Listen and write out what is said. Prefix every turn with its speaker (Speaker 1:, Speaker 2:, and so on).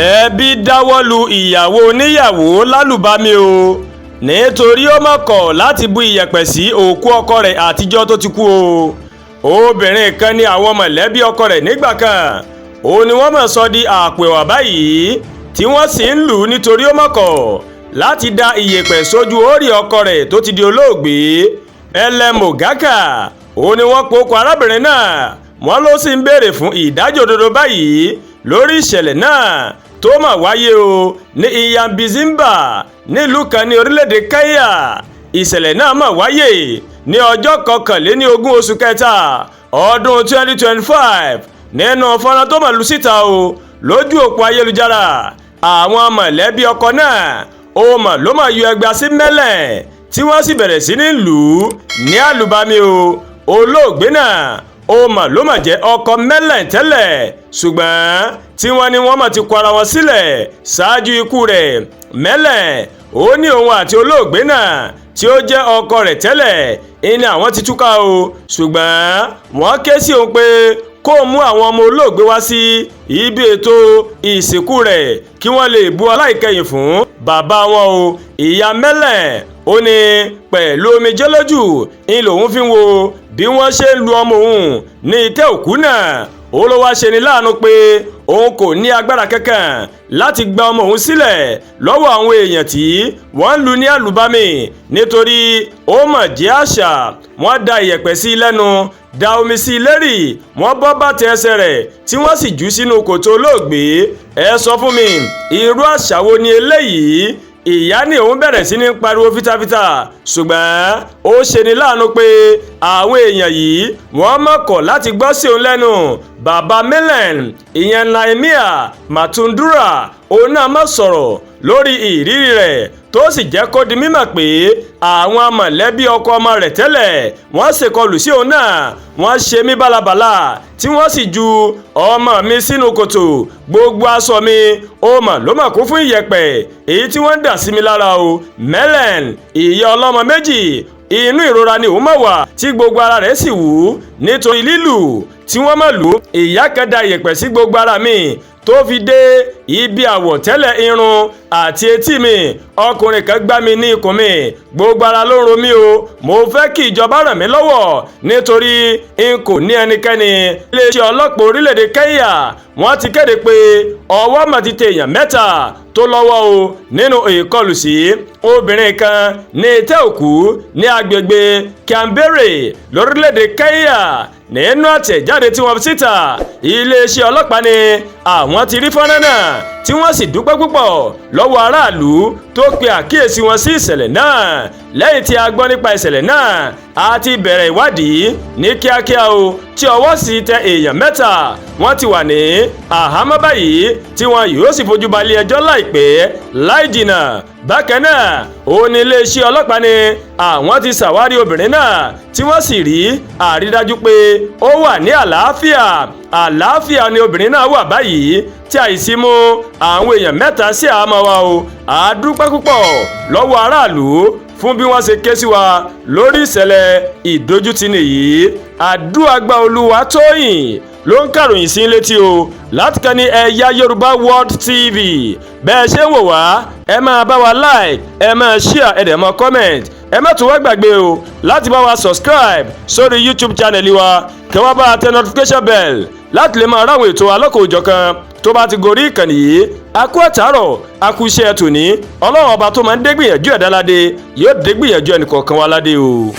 Speaker 1: Ẹbí dáwọ́ lu ìyàwó oníyàwó lálùbami o, nítorí ó mọ̀kọ̀ láti bu iyẹ̀pẹ̀ sí òkú ọkọ rẹ̀ àtijọ́ tó ti kú o. Obìnrin kan ní àwọn mọ̀lẹ́bí ọkọ rẹ̀ nígbà kan, òun ni wọ́n mọ̀ sọ di àpò ẹ̀wà báyìí, tí wọ́n sì ń lù ú nítorí ó mọ̀kọ̀ láti da iyẹ̀pẹ̀ sójú orí ọkọ rẹ̀ tó ti di olóògbé. Ẹlẹ́mọ̀gákà òun ni wọ́n pe arábìnrin náà. Wọ́n ló sì ń béèrè fún ìdájọ́ òdodo báyìí lórí ìṣẹ̀lẹ̀ náà tó mà wáyé o ní Iyambizimba, nílùú kan ní orílẹ̀-èdè Kenya. Ìṣẹ̀lẹ̀ náà mà wáyé ní ọjọ́ 21 oṣù kẹta ọdún 2025. Nínú fọ́nrán tó mà lu síta o lójú òpó ayélujára, àwọn mọ̀lẹ́bí ọkọ náà ó mà ló mà yọ ẹgbàá sí mẹ́lẹ̀, tí wọ́n sì bẹ̀rẹ̀ sí ní lù ú ní àlùbami o. Olóògbé náà ó mà ló mà jẹ́ ọkọ mẹ́lẹ̀ tẹ́lẹ̀, ṣùgbọ́n tí wọ́n ní wọ́n mà ti kọ ara wọn sílẹ̀ ṣáájú ikú rẹ̀. Mẹ́lẹ̀ ó ní òun àti olóògbé náà tí ó jẹ́ ọkọ rẹ̀ tẹ́lẹ̀ ìní àwọn ti túká o, ṣùgbọ́n wọ́n ké sí òun pé kó mú àwọn ọmọ olóògbé wá sí ibi ètò ìsìnkú rẹ̀ kí wọ́n lè bu ọlá ìkẹyìn fún bàbá wọn o. Ìyá mẹ́lẹ̀ ó ní pẹ̀lú omijé lójú ń lòun fi ń wo bí wọ́n ṣe ń lu ọmọ òun ní ìtẹ́ òkú náà. Ó ló wá ṣe ní láàánú pé òun kò ní agbára kankan láti gba ọmọ òun sílẹ̀ lọ́wọ́ àwọn èèyàn tí wọ́n ń lu ní àlùbami, nítorí ó mọ̀ jẹ́ àṣà. Wọ́n da ìyẹ̀pẹ̀ sí i lẹ́nu, da omi sí i lérí, wọ́n bọ́ bàtà ẹsẹ̀ rẹ̀, tí wọ́n sì jù sínú kòtò olóògbé. Ẹ sọ fún mi, irú àṣà wo ni eléyìí? Ìyá ní òun bẹ̀rẹ̀ sí ní pariwo fitafita, ṣùgbọ́n ó ṣeni láàánú pé àwọn èèyàn yìí, wọ́n mọ̀kọ̀ láti gbọ́ sí òun lẹ́nu. Bàbá Melen, ìyẹn Naimia Matundura, òun náà má sọ̀rọ̀ lórí ìrírí rẹ̀, tó sì jẹ́ kó di mímọ̀ pé àwọn mọ̀lẹ́bí ọkọ ọmọ rẹ̀ tẹ́lẹ̀, wọ́n ṣèkọlù sí òun náà. Wọ́n ṣe mí bálabàla, tí wọ́n sì ju ọmọ mi sínú kòtò. Gbogbo aṣọ mi ó mà ló mà kún fún ìyẹ̀pẹ̀ èyí tí wọ́n ń dà sí mi lára o. Melen, ìyá ọlọ́mọ méjì, inú ìrora ni òun mọ̀ wà, tí gbogbo ara rẹ̀ sì wú nítorí lílù tí wọ́n mọ̀ lù. Ìyá kan da ìyẹ̀pẹ̀ sí gbogbo ara mi tó fi dé ibi àwọ̀tẹ́lẹ̀, irun àti etí mi. Ọkùnrin kan gbá mi ní ikùn mi. Gbogbo ara ló ń ro mí o. Mo fẹ́ kí ìjọba ràn mí lọ́wọ́ nítorí n kò ní ẹnikẹ́ni. Iléeṣẹ́ ọlọ́pàá orílẹ̀-èdè Kenya, wọ́n ti kéde pé ọwọ́ mà ti tẹ èèyàn mẹ́ta tó lọ́wọ́ o nínú ìkọlù sí obìnrin kan ní ìtẹ́ òkú ní agbègbè Kiambere lórílẹ̀-èdè Kenya. Nínú àtẹ̀jáde tí wọ́n fi síta, iléeṣẹ́ ọlọ́pàá ní àwọn ti rí fọ́nrán náà, tí wọ́n sì dúpẹ́ púpọ̀ lọ́wọ́ aráàlú tó pe àkíyèsí wọn sí ìṣẹ̀lẹ̀ náà. Lẹ́yìn tí a gbọ́ nípa ìṣẹ̀lẹ̀ náà, a ti bẹ̀rẹ̀ ìwádìí ní kíákíá o, tí ọwọ́ sì tẹ èèyàn mẹ́ta. Wọ́n ti wà ní àhámọ́ báyìí, tí wọn yóò sì fojú balẹ̀ ẹjọ́ láìpẹ́ láì jìnnà. Bákan náà, ó ní iléeṣẹ́ ọlọ́pàá ní àwọn ti ṣàwárí obìnrin náà, tí wọ́n sì rí àrídájú pé ó wà ní àlàáfíà. Àlàáfíà ni obìnrin náà wà báyìí, tí àìsí mú àwọn èèyàn mẹ́ta sí àhámọ́ wa o. A dúpẹ́ púpọ̀ lọ́wọ́ aráàlú fún bí wọ́n ṣe ké sí wa lórí ìṣẹ̀lẹ̀ ìdójútì nìyí. Àdúràgbà Olúwa Tóyìn ló ń kàròyìn sí létí o láti kàn ní Ẹ̀yà Yorùbá World TV. Bẹ́ẹ̀ ṣe ń wò wá, ẹ máa bá wa like, ẹ máa share, ẹ dẹ̀ máa comment. Ẹ má tún wá gbàgbé o láti bá wa subscribe sórí YouTube channel wa, kẹ́ wá bá a tẹ notification bell láti lè máa ráwọn ètò alọ́kọ̀ọ́jọ̀kan tó bá ti gorí ìkànnì yìí. A kú àtàárọ̀, a kú iṣẹ́ tòní. Ọlọ́run Ọba tó máa ń dégbìyànjú ẹ̀dá ládé yóò dégbìyànjú ẹnìkọ̀ọ̀kan wa ládé o.